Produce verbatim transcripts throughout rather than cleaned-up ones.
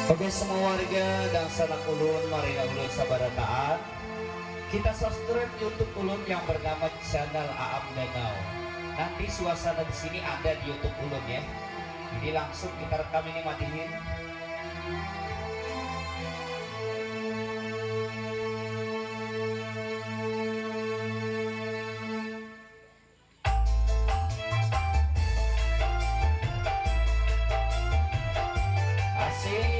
Oke, semua warga dan sanak ulun, marilah ulun sabarataan kita subscribe YouTube ulun yang bernama channel Aam Danau. Nanti suasana di sini ada di YouTube ulun ya. Jadi langsung kita rekam ini, matihin. Asik.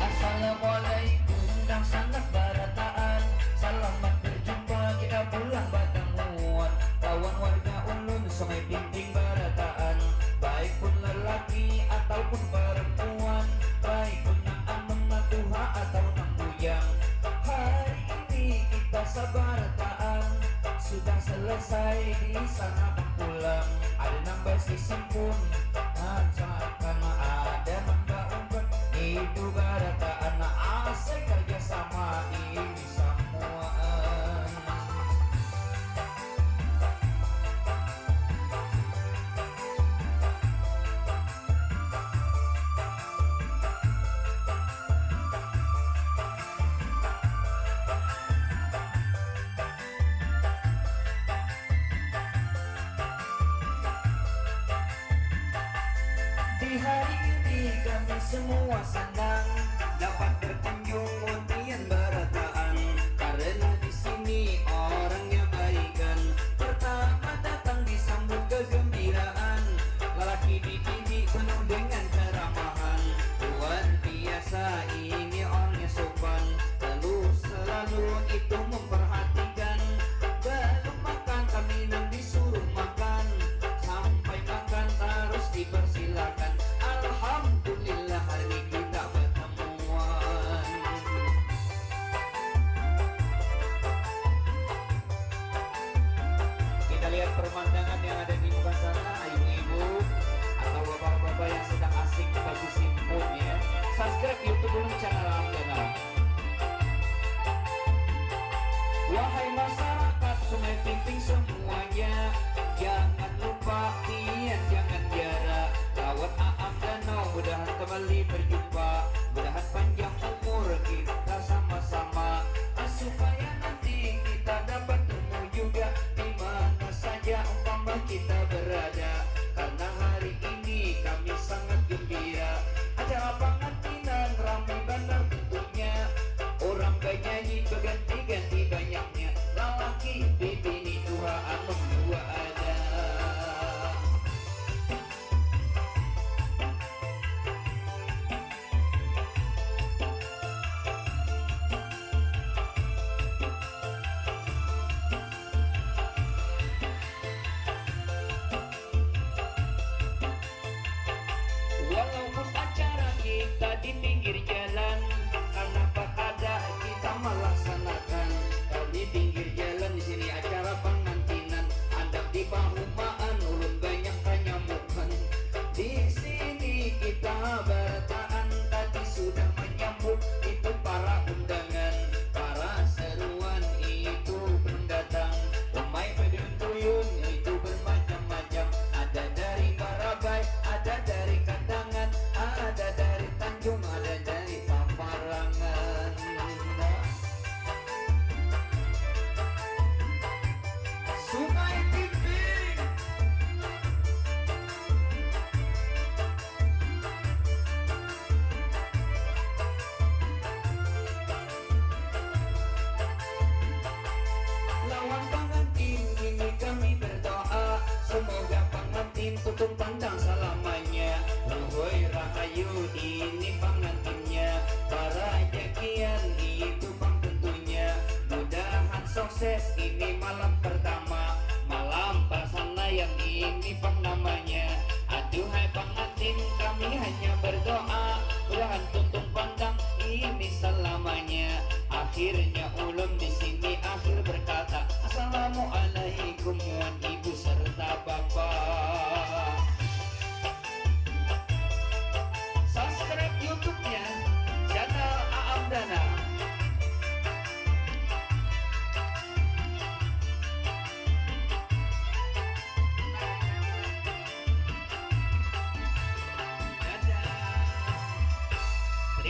Assalamualaikum nang sangat barataan. Salamat berjumpa kita pulang batamuan. Lawan warga ulun Sungai Pinting barataan. Baik pun lelaki ataupun perempuan, baik pun nang anum, nang tuha atau nang bujang. Hari ini kita sabarataan sudah selesai di sana pulang. Ada nang basisim pun, acakan ada nang baumpat. Itu barataan asai kerja sama ini samuaan. Di hari ini kami semua sanang dapat berkunjung wan pian barataan, karena di sini orangnya baikan. Pertama datang disambut kegembiraan, lalaki dipidi penuh dengan keramahan. Luar biasa ini orangnya sopan, lalu selalu itu memperhatikan. Belum makan kami nang disuruh makan, sampai makan tarus dipersilakan. Alhamdulillah hari ini kita batamuan. Kita lihat pemandangan yang ada di muka sana, ibu-ibu atau bapak-bapak yang sedang asik basisim pun ya. Subscribe YouTube dulu channel Aam Danau. Wahai masyarakat Sungai Pinting semuanya, jangan lupa pian jangan biara lawat Aam Danau, mudahan kembali berjumpa, mudahan panjang umur kita sama-sama, ah, supaya nanti kita dapat temu juga di mana saja umpama kita berada, karena hari ini kami sangat gembira. Acara pangantinan rami banar bentuknya, orang banyanyi berganti-ganti banyaknya, lalaki bibini tuha anum jua ada. Walaupun acara kita di pinggir jalan, kanapa kada kita malaksanakan? Kami pinggir jalan di sini acara pangantinan, handak di pahumaan ulun banyak tanyamukan. Di sini kita barataan tadi sudah manyambut itu para undangan, para seruan itu belum datang. Umai baduyun-duyun itu bermacam-macam, ada dari Barabai, ada dari Kandangan, ada dari Tanjung, ada dari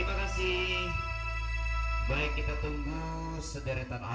Terima kasih. Baik, kita tunggu sederetan